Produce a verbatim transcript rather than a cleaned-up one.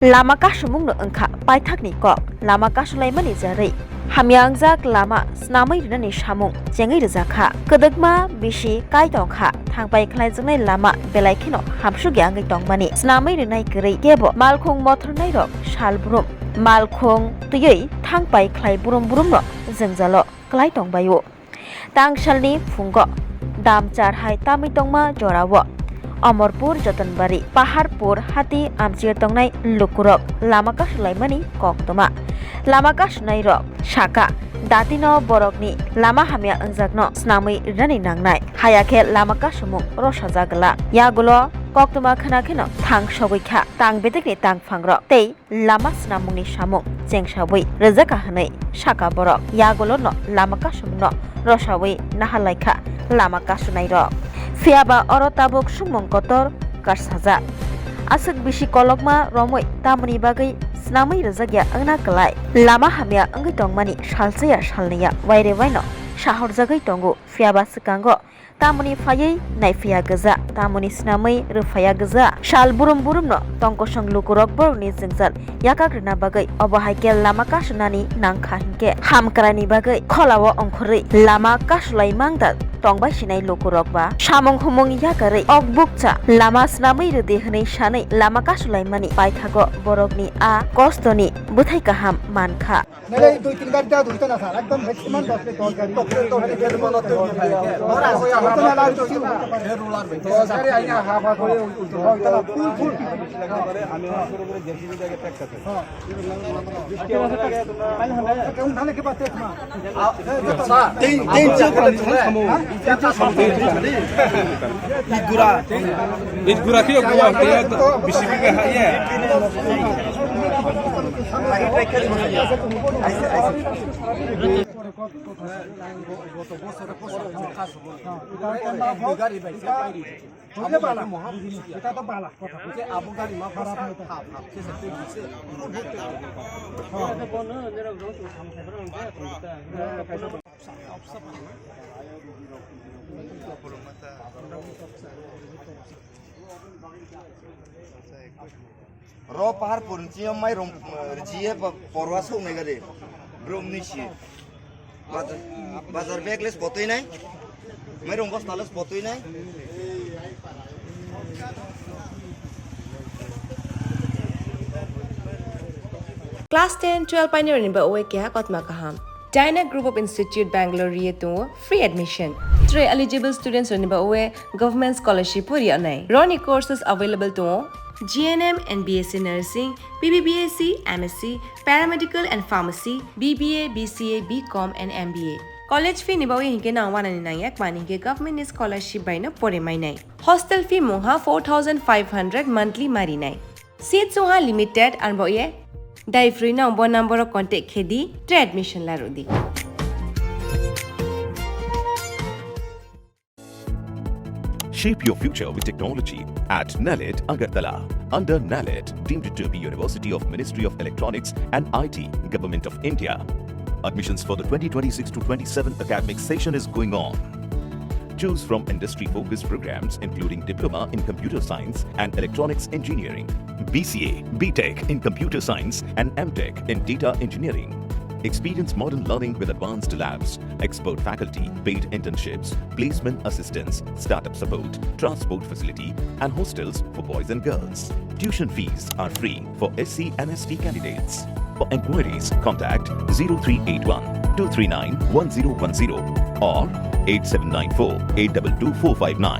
Lama kasumungno wngkha paithakni kok, lama kasulaimani jarwi. Hamya wngjak lama snamwi rwnani samung chengwi rwjakha. Kwdwkma bisi kai tongkha, thangpai khlaijaknai lama belai kheno hamsukya wngwi tongmani. Snamwi rwnai kwrwi kebo malkhung mothornairok salbrum malkhung twiwi thangpai khlai brum brumno jwngjalo klai tongbaio. Tangsalni phungo dam char hai tamwi tongma jorao Omorpur, Jotonbari, Paharpur hati amchio tongnai lukurok lama kasulaimani koktwma. Lama kasunairok saka, datino borokni lama hamya wngjakno snamwi rwnani nangnai, hayakhe lama kasumung rosajak glak. Yagulo koktwma khwna kheno thang sogwi kha tang bedekni tangphangrok tei lama snamungni samung chengsawi rwjakha hwnwi saka borok. Yagulorno lama kasumungno rosawi nahalaikha lama kasunairok. Phiyaba oro tabuk sumung kotor karsajak. Aswk bisi kolokma romwi tamoni bagwi snamwi rwjakya wngna kwlai. Lama hamya wngwi tongmani salsaya salnwiya waire waino sahorjagwi tongo, phiyaba swkango tamoni phaiwi naiphiya gwja, tamoni snamwi rwphaiya gwja. Sal burum burumno tongkosong lukurok borokni jwngjal yakak rwna bagwi obo hai khe lama kasunani nangkha hinkhe hamkraini bagwi kholao ongkhorwi lama kasulai mangda tongbai sinai lukurok ba samung humung yakarwi ok bukcha lama snamwi rwdi hwnwi sanwi lama kasulaimani paithago borokni a kostoni bwthai kaham mankha. नहीं, नहीं, दो तीन गाड़ी जाओ, तो इतना था, एकदम maximum दस से दस गाड़ी। तो फिर, तो फिर, फिर बोलो, तो फिर, फिर, फिर, फिर, दस गाड़ी आएंगे, हाँ, हाँ, हाँ, इतना full, full। हाँ। क्या उठाने के बाद एक माँ। तीन, तीन सौ पहले तो है। Igura. Igura khe igura khe bisi bigha ha ye. এটা তো বালা কথা। Ro pahar purunchi mai rom jiye porwa sok nai gade. Brum ni si. Bazar, bazar bag les botoi nai. Mai rom bos talas botoi nai. Class ten, twelve painirokni bagwi keha kotma kaham. Dyna Group of Institute, Bangalore ri tongo, free admission. Tei eligible students rokni bagwi government scholarship bo ri nai. Roni courses available tongo, G N M and B S C Nursing, B B B S C, M S C, Paramedical and Pharmacy, B B A, B C A, B Com and M B A. College fee ni bagwi hinkhe nang wanani nangya, mani hinkhe government ni scholarship bai no pore mai nai. Hostel fee mungha four thousand five hundred monthly ma ri nai. Seats wngha limited, arbo ye dai free no bo number o contact khe di, tei admission la rw di. Shape your future with technology at NALET Agartala. Under NALET, deemed to be University of Ministry of Electronics and I T, Government of India. Admissions for the twenty twenty-six to twenty-seven academic session is going on. Choose from industry-focused programs including Diploma in Computer Science and Electronics Engineering, B C A, B Tech in Computer Science and M Tech in Data Engineering. Experience modern learning with advanced labs, expert faculty, paid internships, placement assistance, startup support, transport facility, and hostels for boys and girls. Tuition fees are free for S C and S T candidates. For inquiries, contact zero three eight one two three nine one zero one zero or eight seven nine four eight two two four five nine.